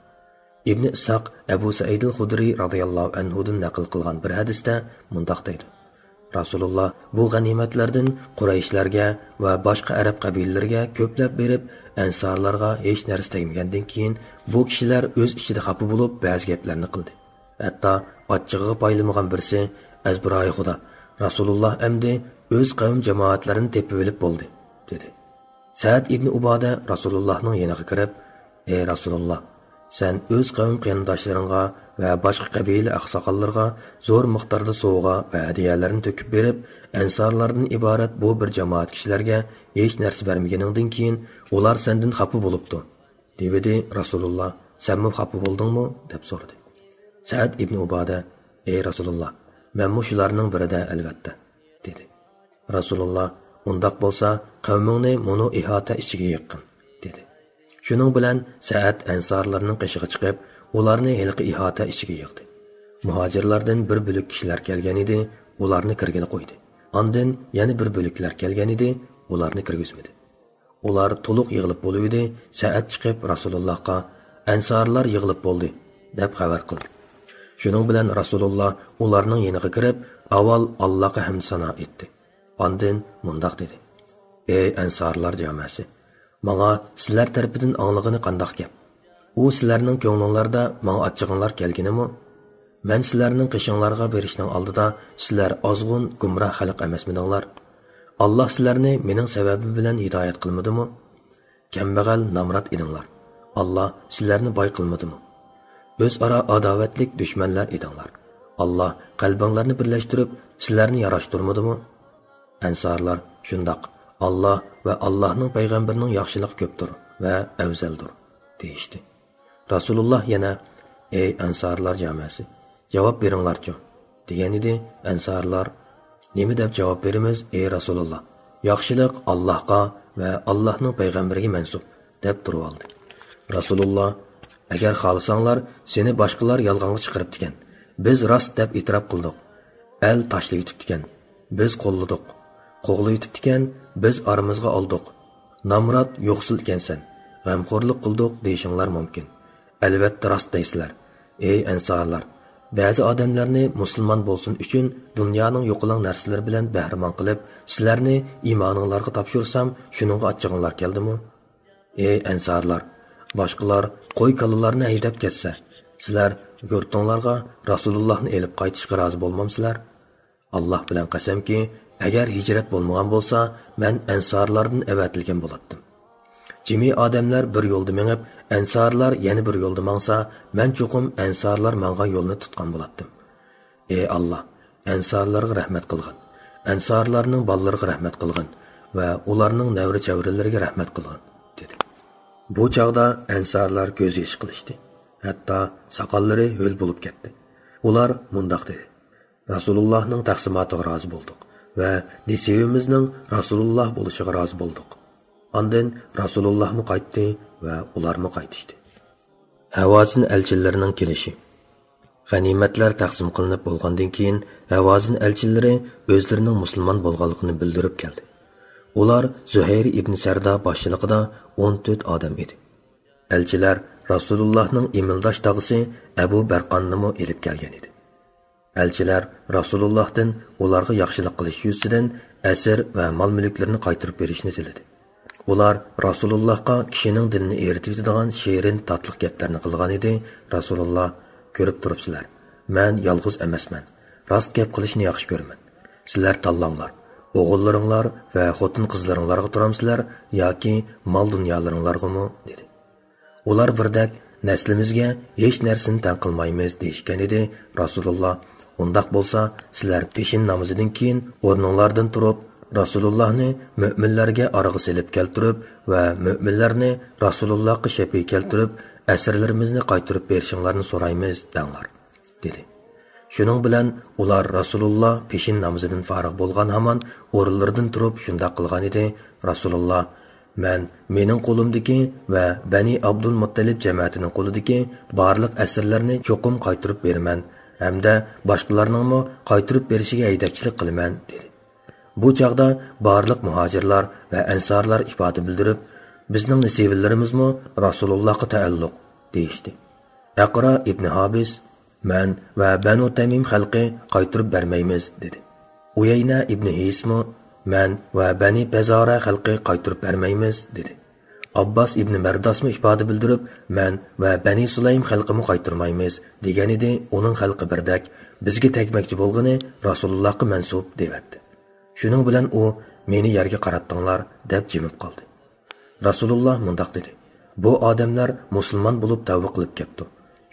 ئىبنى ئىسھاق ئەبۇ سەئىدىل خۇدرىي رازىياللاھۇ ئەنھۇدىن نەقىل قىلغان بىر ھەدىستە مۇنداق دەيدۇ: رەسۇلۇللا بۇ غەنىيمەتلەردىن قۇرەيشلەرگە ۋە باشقا ئەرەب قەبىلىلىرىگە كۆپلەپ بېرىپ، ئەنسارلارغا ھېچ نەرسە تەگمىگەندىن كېيىن، بۇ كىشىلەر ئۆز ئىچىدە خاپا بولۇپ، بەزى گەپلەرنى قىلدى. ھەتتا ئاچچىقىغا پايلىمىغان بىرسى، «ئەزبىرايى خۇدا، رەسۇلۇللا ئەمدى ئۆز قەۋم جامائەتلىرىنى تېپىۋېلىپ بولدى» دېدى. سەئەد ئىبنى ئۇبادە رەسۇلۇللاھنىڭ يېنىغا كىرىپ، «ئەي رەسۇلۇللا، سەن ئۆز قەۋم قېرىنداشلىرىڭغا ۋە باشقا قەبىلە ئاقساقاللىرىغا زور مىقداردا سوۋغا ۋە ھەدىيەلەرنى تۆكۈپ بېرىپ، ئەنسارلاردىن ئىبارەت بۇ بىر جامائەت كىشىلەرگە ھېچ نەرسە بەرمىگىنىڭدىن كېيىن، ئۇلار سەندىن خاپا بولۇپتۇ» دېۋىدى. رەسۇلۇللا، «سەنمۇ خاپا بولدۇڭمۇ؟» دەپ سورىدى. سەئەد ئىبنى ئۇبادە، «ئەي رەسۇلۇللا، مەنمۇ شۇلارنىڭ بىرىدە ئەلۋەتتە» دېدى. رەسۇلۇللا: «ئۇنداق بولسا، قەۋمىڭنى مۇنۇ ئىھاتە ئىچىگە يىغقىن» دېدى. شۇنىڭ بىلەن سەئەد ئەنسارلارنىڭ قېشىغا چىقىپ، ئۇلارنى ھېلىقى ئىھاتە ئىچىگە يىغدى. مۇھاجىرلاردىن بىر بۆلەك كىشىلەر كەلگەن ئىدى، ئۇلارنى كىرگىلى قويدى. ئاندىن يەنە بىر بۆلەكلەر كەلگەن ئىدى، ئۇلارنى كىرگۈزمىدى. ئۇلار تولۇق يىغىلىپ بولۇۋىدى، سەئەد چىقىپ رەسۇلۇللاھقا: «ئەنسارلار يىغىلىپ بولدى» دەپ خەۋەر قىلدى. شۇنىڭ بىلەن رەسۇلۇللا ئۇلارنىڭ يېنىغا كىرىپ، ئاۋۋال ئاللاغا ھەمد سانا ئېيتتى. ئاندىن مۇنداق دېدى: «ئەي ئەنسارلار جامەسى، ماڭا سىلەر تەرىپىدىن ئاڭلىغىنى قانداق گەپ؟ ئۇ سىلەرنىڭ كۆڭلۈڭلاردا ماڭا ئاچچىقىڭلار كەلگىنىمۇ؟ مەن سىلەرنىڭ قېشىڭلارغا بېرىشنىڭ ئالدىدا سىلەر ئازغۇن، گۇمراھ خەلق ئەمەسمىدىڭلار؟ ئاللا سىلەرنى مېنىڭ سەۋەبىم بىلەن ھىدايەت قىلمىدىمۇ؟ كەمبەغەل، نامرات ئىدىڭلار. ئاللا سىلەرنى باي قىلمىدىمۇ؟ ئۆزئارا ئاداۋەتلىك دۈشمەنلەر ئىدىڭلار. ئاللا قەلبىڭلارنى بىرلەشتۈرۈپ، سىلەرنى ياراشتۇرمىدىمۇ؟» ئەنسارلار: «شۇنداق، ئاللا ۋە ئاللانىڭ پەيغەمبىرىنىڭ ياخشىلىقى كۆپتۇر ۋە ئەۋزەلدۇر» دېيىشتى. رەسۇلۇللا يەنە: «ئەي ئەنسارلار جامەسى، جاۋاب بېرىڭلارچۇ» دېگەن ئىدى. ئەنسارلار: «نېمە دەپ جاۋاب بېرىمىز، ئەي رەسۇلۇللا؟ ياخشىلىق ئاللاھقا ۋە ئاللاھنىڭ پەيغەمبىرىگە مەنسۇپ» دەپ تۇرۇۋالدى. رەسۇلۇللا: «ئەگەر خالىساڭلار، سېنى باشقىلار يالغانغا چىقىرىپتىكەن، بىز راست دەپ ئېتىراپ قىلدۇق. ئەل تاشلىۋېتىپتىكەن، بىز قوللىدۇق. قوغلىۋېتىپتىكەن، بىز ئارىمىزغا ئالدۇق. نامرات، يوقسۇل ئىكەنسەن، غەمخورلۇق قىلدۇق» دېيىشىڭلار مۇمكىن. ئەلۋەتتە راست دەيسىلەر. ئەي ئەنسارلار، بەزى ئادەملەرنى مۇسۇلمان بولسۇن ئۈچۈن دۇنيانىڭ يوقىلاڭ نەرسىلىرى بىلەن بەھرىمەن قىلىپ، سىلەرنى ئىمانىڭلارغا تاپشۇرسام، شۇنىڭغا ئاچچىقىڭلار كەلدىمۇ؟ ئەي ئەنسارلار، باشقىلار قوي كالىلارنى ھەيدەپ كەتسە، سىلەر يۇرتۇڭلارغا رەسۇلۇللاھنى ئېلىپ قايتىشقا رازى بولمامسىلەر؟ ئاللاھ بىلەن قەسەمكى، ئەگەر ھىجرەت بولمىغان بولسا، مەن ئەنسارلاردىن ئەۋەتىلگەن بولاتتىم. جىمى ئادەملەر بىر يولدا مېڭىپ، ئەنسارلار يەنە بىر يولدا ماڭسا، مەن چوقۇم ئەنسارلار ماڭغان يولنى تۇتقان بولاتتىم. ئەي ئاللاھ، ئەنسارلارغا رەھمەت قىلغىن، ئەنسارلارنىڭ بالىلىرىغا رەھمەت قىلغىن ۋە ئۇلارنىڭ نەۋرە-چەۋرىلىرىگە رەھمەت قىلغىن، دېدى. بۇ چاغدا ئەنسارلار كۆز يېشى قىلىشتى، ھەتتا ساقاللىرى ھۆل بولۇپ كەتتى. ئۇلار مۇنداق دېدى: «رەسۇلۇللاھنىڭ تەقسىماتىغا رازى بولدۇق ۋە نېسىۋىمىزنىڭ رەسۇلۇللاھ بولۇشىغا رازى بولدۇق.» ئاندىن رەسۇلۇللاھمۇ قايتتى ۋە ئۇلارمۇ قايتىشتى. ھاۋازىن ئەلچىلىرىنىڭ كېلىشى. غەنىيمەتلەر تەقسىم قىلىنىپ بولغاندىن كېيىن، ھاۋازىن ئەلچىلىرى ئۆزلىرىنىڭ مۇسۇلمان بولغانلىقىنى بىلدۈرۈپ كەلدى. ئۇلار زۇھەير ئىبن سەردا باشچىلىقىدا ئون تۆت ئادەم ئىدى. ئەلچىلەر رەسۇلۇللاھنىڭ ئىمىلداش تاغىسى ئەبۇ بەرقاننىمۇ ئېلىپ كەلگەن ئىدى. ئەلچىلەر رەسۇلۇللاھتىن ئۇلارغا ياخشىلىق قىلىش يۈزىسىدىن ئەسىر ۋە مال-مۈلۈكلىرىنى قايتۇرۇپ بېرىشنى تىلىدى. ئۇلار رەسۇلۇللاھقا كىشىنىڭ دىنىنى ئېرىتىۋېتىدىغان شېرىن، تاتلىق گەپلەرنى قىلغان ئىدى. رەسۇلۇللا: «كۆرۈپ تۇرۇپسىلەر، مەن يالغۇز ئەمەسمەن. راست گەپ قىلىشنى ياخشى كۆرىمەن. سىلەر تاللاڭلار، ئوغۇللىرىڭلار ۋە خوتۇن-قىزلىرىڭلارغا تۇرامسىلەر ياكى مال-دۇنيالىرىڭلارغىمۇ؟» دېدى. ئۇلار بىردەك: «نەسلىمىزگە ھېچ نەرسىنى تەڭ قىلمايمىز» دېيىشكەن ئىدى. رەسۇلۇللا: «ئۇنداق بولسا، سىلەر پېشىن نامىزىدىن كېيىن ئورنۇڭلاردىن تۇرۇپ، رەسۇلۇللاھنى مۆمىنلەرگە ئارىغا سېلىپ كەلتۈرۈپ ۋە مۆمىنلەرنى رەسۇلۇللاھقا شەپىي كەلتۈرۈپ، ئەسىرلىرىمىزنى قايتۇرۇپ بېرىشىڭلارنى سورايمىز» دەڭلار، دېدى. شۇنىڭ بىلەن ئۇلار رەسۇلۇللا پېشىن نامىزىدىن فارىغ بولغان ھامان ئورۇنلىرىدىن تۇرۇپ شۇنداق قىلغان ئىدى. رەسۇلۇللا: «مەن مېنىڭ قولۇمدىكى ۋە بەنى ئابدۇلمۇتتەلىپ جەمەتىنىڭ قولىدىكى بارلىق ئەسىرلەرنى چوقۇم قايتۇرۇپ بېرىمەن ھەمدە باشقىلارنىڭمۇ قايتۇرۇپ بېرىشىگە ھەيدەكچىلىك قىلىمەن» دېدى. بۇ چاغدا بارلىق مۇھاجىرلار ۋە ئەنسارلار ئىپادە بىلدۈرۈپ: «بىزنىڭ نېسىۋىلىرىمىزمۇ رەسۇلۇللاھقا تەئەللۇق» دېيىشتى. ئەقرا ئىبنى ھابىس: «مەن ۋە بەنۇ تەمىم خەلقى قايتۇرۇپ بەرمەيمىز» دېدى. ئۇيەينە ئىبنى ھىسمۇ: «مەن ۋە بەنى پەزارە خەلقى قايتۇرۇپ بەرمەيمىز» دېدى. ئابباس ئىبنى مەرداسمۇ ئىپادە بىلدۈرۈپ: «مەن ۋە بەنى سۇلەيم خەلقىمۇ قايتۇرمايمىز» دېگەنىدى. ئۇنىڭ خەلقى بىردەك: «بىزگە تەگمەكچى بولغىنى رەسۇلۇللاھقا مەنسۇپ» دەۋەتتى. شۇنىڭ بىلەن ئۇ: «مېنى يەرگە قاراتتىڭلار» دەپ جىمىپ قالدى. رەسۇلۇللا مۇنداق دېدى: «بۇ ئادەملەر مۇسۇلمان بولۇپ تەۋبە قىلىپ كەپتۇ.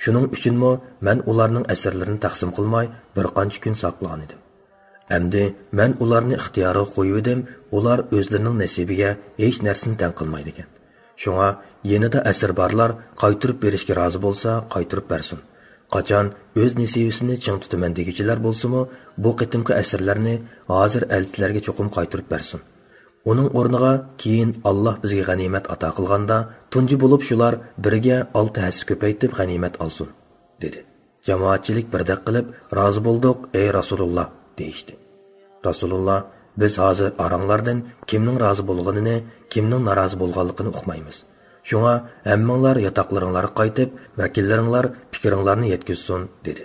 شۇنىڭ ئۈچۈنمۇ مەن ئۇلارنىڭ ئەسىرلىرىنى تەقسىم قىلماي بىر قانچە كۈن ساقلىغانىدىم. ئەمدى مەن ئۇلارنى ئىختىيارىغا قويۇۋىدىم، ئۇلار ئۆزلىرىنىڭ نېسىۋىگە ھېچ نەرسىنى تەڭ قىلمايدىكەن. شۇڭا يېنىدا ئەسىر بارلار قايتۇرۇپ بېرىشكە رازى بولسا قايتۇرۇپ بەرسۇن. قاچان ئۆز نېسىۋىسىنى چىڭ تۇتىمەن دېگۈچىلەر بولسىمۇ، بۇ قېتىمقى ئەسىرلەرنى ھازىر ئەلچىلەرگە چوقۇم قايتۇرۇپ بەرسۇن. ئۇنىڭ ئورنىغا كېيىن ئاللاھ بىزگە غەنىيمەت ئاتا قىلغاندا، تۇنجى بولۇپ شۇلار بىرگە ئالتە ھەسسە كۆپەيتىپ غەنىيمەت ئالسۇن، دېدى. جامائەتچىلىك بىردەك قىلىپ، رازى بولدۇق، ئەي رەسۇلۇللاھ، دېيىشتى. رەسۇلۇللاھ، بىز ھازىر ئاراڭلاردىن كىمنىڭ رازى بولغىنىنى، كىمنىڭ نارازى بولغانلىقىنى ئۇقمايمىز. شۇڭا ھەممىڭلار ياتاقلىرىڭلارغا قايتىپ، ۋەكىللىرىڭلار پىكرىڭلارنى يەتكۈزسۇن، دېدى.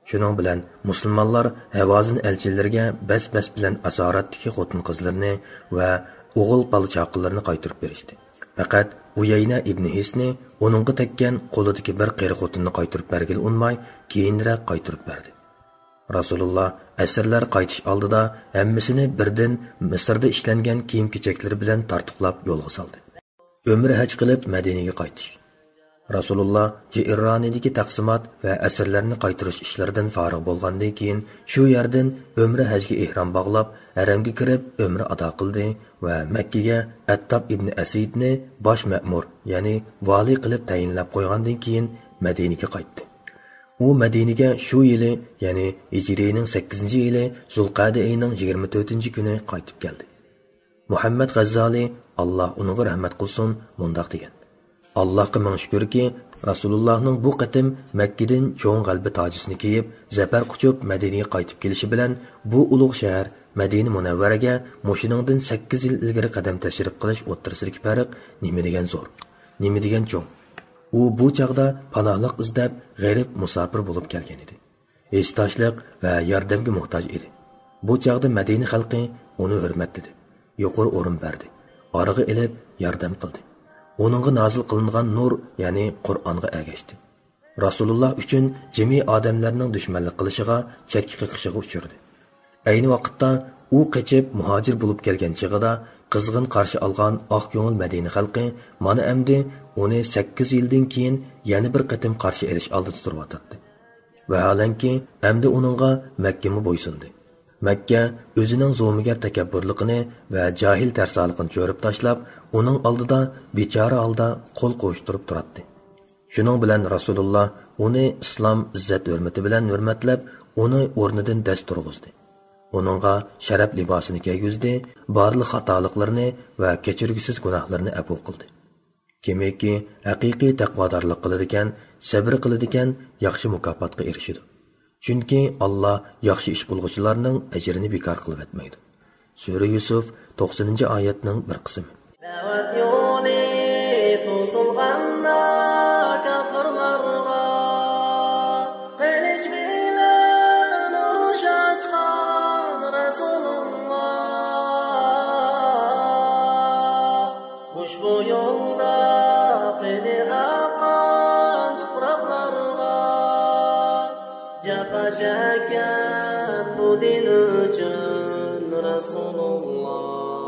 شۇنىڭ بىلەن مۇسۇلمانلار ھاۋازىن ئەلچىلىرىگە بەس-بەس بىلەن ئاسارەتتىكى خوتۇن-قىزلىرىنى ۋە ئوغۇل بالا-چاقىلىرىنى قايتۇرۇپ بېرىشتى. پەقەت ئۇيەينە ئىبنى ھىسنى ئۇنىڭغا تەگكەن قولىدىكى بىر قېرى خوتۇننى قايتۇرۇپ بەرگىلى ئۇنىماي، كېيىنرەك قايتۇرۇپ بەردى. رەسۇلۇللاھ ئەسىرلەر قايتىش ئالدىدا ھەممىسىنى بىردىن مىسىردا ئىشلەنگەن كىيىم-كېچەكلىرى بىلەن تارتۇقلاپ يولغا سالدى. ئۆمرە ھەج قىلىپ مەدىنىگە قايتىش. رەسۇلۇللاھ جىئرانىدىكى تەقسىمات ۋە ئەسىرلەرنى قايتۇرۇش ئىشلىرىدىن فارىغ بولغاندىن كېيىن، شۇ يەردىن ئۆمرە ھەجگە ئېھرام باغلاپ، ھەرەمگە كىرىپ ئۆمرە ئادا قىلدى ۋە مەككىگە ئەتتاب ئىبنى ئەسىدنى باش مەمۇر، يەنى ۋالىي قىلىپ تەيىنلەپ قويغاندىن كېيىن مەدىنىگە قايتتى. ئۇ مەدىنىگە شۇ يىلى، يەنى ھىجرىينىڭ سەككىزىنچى يىلى زۇلقەدە ئېيىنىڭ يىگىرمە تۆتىنچى كۈنى قايتىپ كەلدى. مۇھەممەد غەززالى، ئاللاھ ئۇنىڭغا رەھمەت قىلسۇن، مۇنداق دېگەن: ئاللاھقا مىڭ شۈكۈركى، رەسۇلۇللاھنىڭ بۇ قېتىم مەككىدىن چوڭ غەلىبە تاجىسىنى كىيىپ، زەپەر قۇچۇپ مەدىنىگە قايتىپ كېلىشى بىلەن، بۇ ئۇلۇغ شەھەر مەدىنە مۇنەۋۋەرەگە مۇشۇنىڭدىن سەككىز يىل ئىلگىرى قەدەم تەشرىپ قىلىش ئوتتۇرىسىدىكى پەرق نېمىدېگەن زور، نېمىدېگەن چوڭ. ئۇ بۇ چاغدا پاناھلىق ئىزدەپ، غېرىب مۇساپىر بولۇپ كەلگەن ئىدى. ھېسداشلىق ۋە ياردەمگە موھتاج ئىدى. بۇ چاغدا مەدىنە خەلقى ئۇنى ھۆرمەتلىدى، يۇقىرى ئورۇن بەردى، ئارىغا ئېلىپ ياردەم قىلدى. ئۇنىڭغا نازىل قىلىنغان نۇر، يەنى قۇرئانغا ئەگەشتى. رەسۇلۇللاھ ئۈچۈن جىمى ئادەملەرنىڭ دۈشمەنلىك قىلىشىغا، چەتكە قېقىشىغا ئۇچرىدى. ئەينى ۋاقىتتا ئۇ قېچىپ مۇھاجىر بولۇپ كەلگەن چېغىدا، قىزغىن قارشى ئالغان ئاق كۆڭۈل مەدىنە خەلقى مانا ئەمدى ئۇنى سەككىز يىلدىن كېيىن يەنە بىر قېتىم قارشى ئېلىش ئالدىدا تۇرۇۋاتاتتى. ۋەھالەنكى، ئەمدى ئۇنىڭغا مەككىمۇ بويسۇندى. مەككە ئۆزىنىڭ زومىگەر تەكەببۇرلۇقىنى ۋە جاھىل تەرسالىقىنى چۆرۈپ تاشلاپ، ئۇنىڭ ئالدىدا بىچارە ھالدا قول قوۋۇشتۇرۇپ تۇراتتى. شۇنىڭ بىلەن رەسۇلۇللاھ ئۇنى ئىسلام ئىززەت-ھۆرمىتى بىلەن ھۆرمەتلەپ، ئۇنى ئورنىدىن دەس تۇرغۇزدى. ئۇنىڭغا شەرەپ لىباسىنى كىيگۈزدى، بارلىق خاتالىقلىرىنى ۋە كەچۈرگۈسىز گۇناھلىرىنى ئەپۇ قىلدى. كىمكى ھەقىقىي تەقۋادارلىق قىلىدىكەن، سەبرى قىلىدىكەن، ياخشى مۇكاپاتقا ئېرىشىدۇ. چۈنكى ئاللاھ ياخشى ئىش قىلغۇچىلارنىڭ ئەجرىنى بىكار قىلىۋەتمەيدۇ. سۈرە يۈسۈف، توقسىنىنچى ئايەتنىڭ بىر قىسمى. دەۋەت يولى توسۇلغاندا كاپىرلارغا، قىلىچ بىلەن ئۇرۇش ئاچقان رەسۇلۇللاھ. ئۇشبۇ يولدا قېنى ئاققان تۇپراقلارغا، جاپا چەككەن بۇ دىن ئۈچۈن رەسۇلۇللاھ.